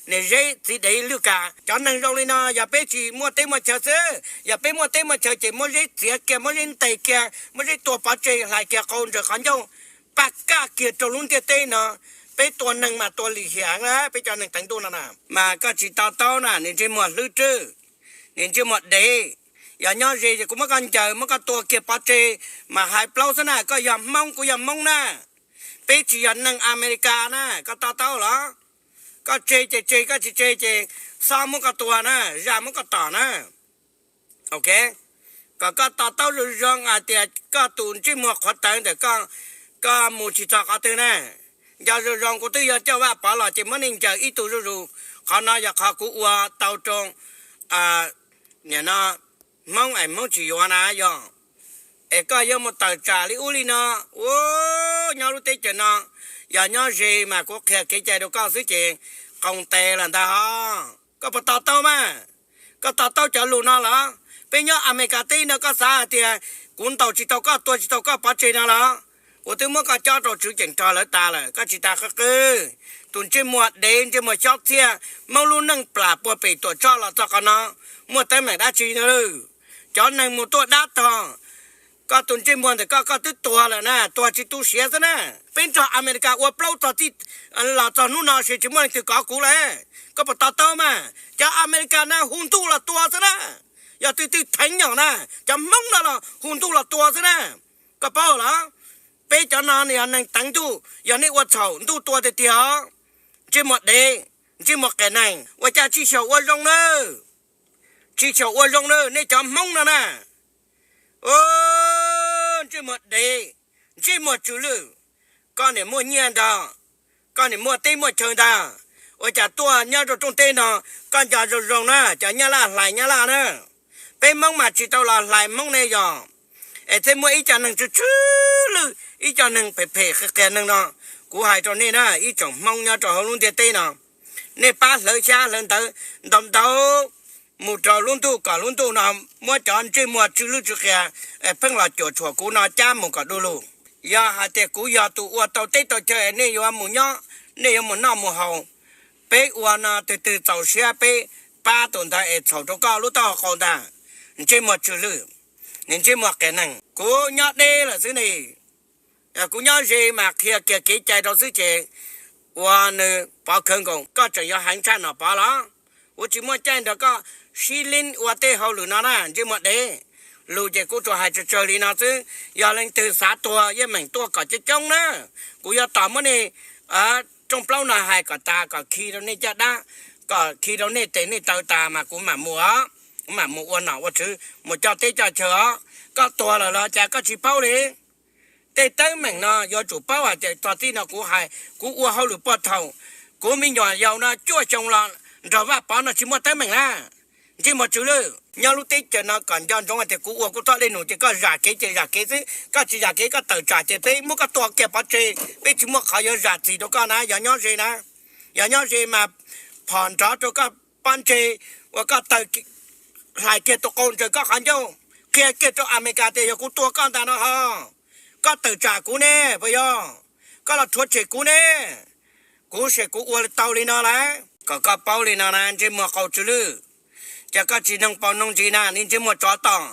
niam zeb txiv dev lwj kas. Cov neeg zoo li no yog peb tsis muaj teb muaj chaw xwb, yog peb muaj teb muaj chaw ces muab zeb txiav kiag, muab zeb ntes kiag, muab zeb tua pov tseg, hlais kiag qau ntsaws qhov ncauj, paj kaj kiag rau lub ntiaj teb no. Peb tua neeg mas tua lim hiam na, peb cov neeg teev ntuj no na. Mas koj tsis to taub na, niag ntsej muag hlwb rwj, niag ntsej muag dev. Yog nyob ze es kuv muab koj ncaws, muab koj tua kiag pov tseg mas hais plaub xwb na. Koj yog Hmoob, kuv yog Hmoob na, peb tsis yog neeg Amelikas na, koj to taub los? Koj tseg ces tseg, koj tsis tseg ces xob muab koj tua na, zaj muab koj tom na. Ok, kom koj to taub zoo zoo hais tias koj tus ntsej muag qhuav tawv ntawm koj mus tsis txog qhov twg na. Nco zoo zoo, kuv twb yuav coj Vaj Pov los ces muab nej ncaws ib tug zuj zus. Qhov no yog qhov kuv ua tau rau, nim no, Hmoob es Hmoob tsis yuav na yog. Es koj yuav mus tawm tsam li ub li no, ua nyob lub teb chaws no, yog nyob ze mas kuv qhia kev cai rau koj xwb ces qoo tes los ntag ho. Koj puas to taub mas? Koj to taub cov lus no los? Peb nyob Amelikas teb no koj xav hais tias kuv ntaus tsis tau koj, tua tsis tau koj pov tseg no los? Kuv twb muab koj cob rau tswv ceem rog lawv tas lawm, koj tsis tas qw qw. Tus ntsej muag dev, ntsej muag xyob txhiaj, Hmoob lub neej plam puag pem Tuam Tshoj los txog qhov no, muaj teeb meem dab tsi no lawm? Cov neeg mus tuaj dab tog, koj tus ntsej muag ntawm koj, koj twb tuag lawm na, tuag tsis tu siav xwb na. Peb nrog Amelikas ua plaub txog txij los txog hnub no ces tsis muaj leej twg kov kuv lawm. Koj puas to taub mas? Cov Amelikas na hu ntuj los tua xwb na. Yog twg twg theev nyom na, cov Hmoob no los hu ntuj los tua xwb na. Koj paub los? Peb cov no yog neeg teev ntuj, yog nej ua txhaum ntuj tua tiag tiag os. Ntsej muag dev, ntsej muag qias neeg, ua cas tsis xyaum ua zoo na? Tsis xyaum ua zoo na, nej cov Hmoob no na. Ntsej muag dev, ntsej muag tsw lwj, koj niam muaj nyiaj ntag, koj niam muaj teb muaj chaw ntag, ua cas tuaj nyob rau rooj teb no? Koj nco zoo zoo na, cov Nyab Laj hlais Nyab Laj na, peb Hmoob mas tsis tau los hlais Hmoob ne yog. Es thiaj muaj ib co neeg tsw tsw lwj, ib co neeg phem phem qias qias neeg no. Kuv hais rau nej na, ib tsoom Hmoob nyob rau hauv lub ntiaj teb no, nej pab hlawv xyab hlawv ntawv ntau ntau mus rau lub ntuj, kom lub ntuj no muab cov ntsej muag tsw lwj tsw qias pheej los cuam tshuam kuv no cab mus kom du lug. Yog hais tias kuv yog tus ua tau teb tau chaw, nej yuav mus nyob, nej yuav mus noj mus haus, peb ua no twg twg txaus siab peb pab tus ntawd es txhaum rau koj lub taub hau qau ntag. Ntsej muag tsw lwj, ntsej muag qias neeg. Kuv nyob deb lawm xwb ne, kuv nyob ze mas qhia kiag kev cai rau xwb ces ua nws Pov Khawv Nkoos, koj tseem yuav heev tshaj Nom Pov los? Kuv tsis muaj caij nrog koj sib lib ua tej hauj lwm no na, ntsej muag dev. Lus ces kuv tsuas hais tsawg tsawg li no xwb, yog leej twg xav tuag yeej meem tuaj kom coob coob na. Kuv yuav tos muab nej rooj plaub no hais kom tas kom khi rau nej caj dab, kom khi rau nej tes nej taw tas mas kuv mam mus os, kuv mam mus ua nom ua tswv mus coj teb coj chaw os. Koj tuag lawm los cas koj tsis paub li? Tej teeb meem no yuav tsum paub hais tias txog txij no kuv hais, kuv ua hauj lwm puag thaum kuv me nyuam yaus no cuaj xyoo los nrog Vaj Pov no tsis muaj teeb meem na. Ntsej muag tsw lwj, nyob lub teb chaws no kom nco ntsoov hais tias kuv ua kuv txoj dej num ces koj zam kev ces zam kev xwb, koj tsis zam kev koj tawm tsam ces peb muab koj tua kiag pov tseg, peb tsis muaj qhov yuav zam txim rau koj na. Yog nyob ze na, yog nyob ze mas phom nrov rau koj pob ntseg uas koj taw hlais kiag tus qau ntsaws koj qhov ncauj, qhia kiag rau Amelikas tias yog kuv tua koj ntag no ho. Koj tawm tsam kuv ne, puas yog? Koj los rhuav tshem kuv ne. Kuv sim kuv ua tau li no lawm kom koj paub li no na, ntsej muag qau tsw lwj. Ces koj tsis noog paus noog ntsis na, niag ntsej muag tsov tom.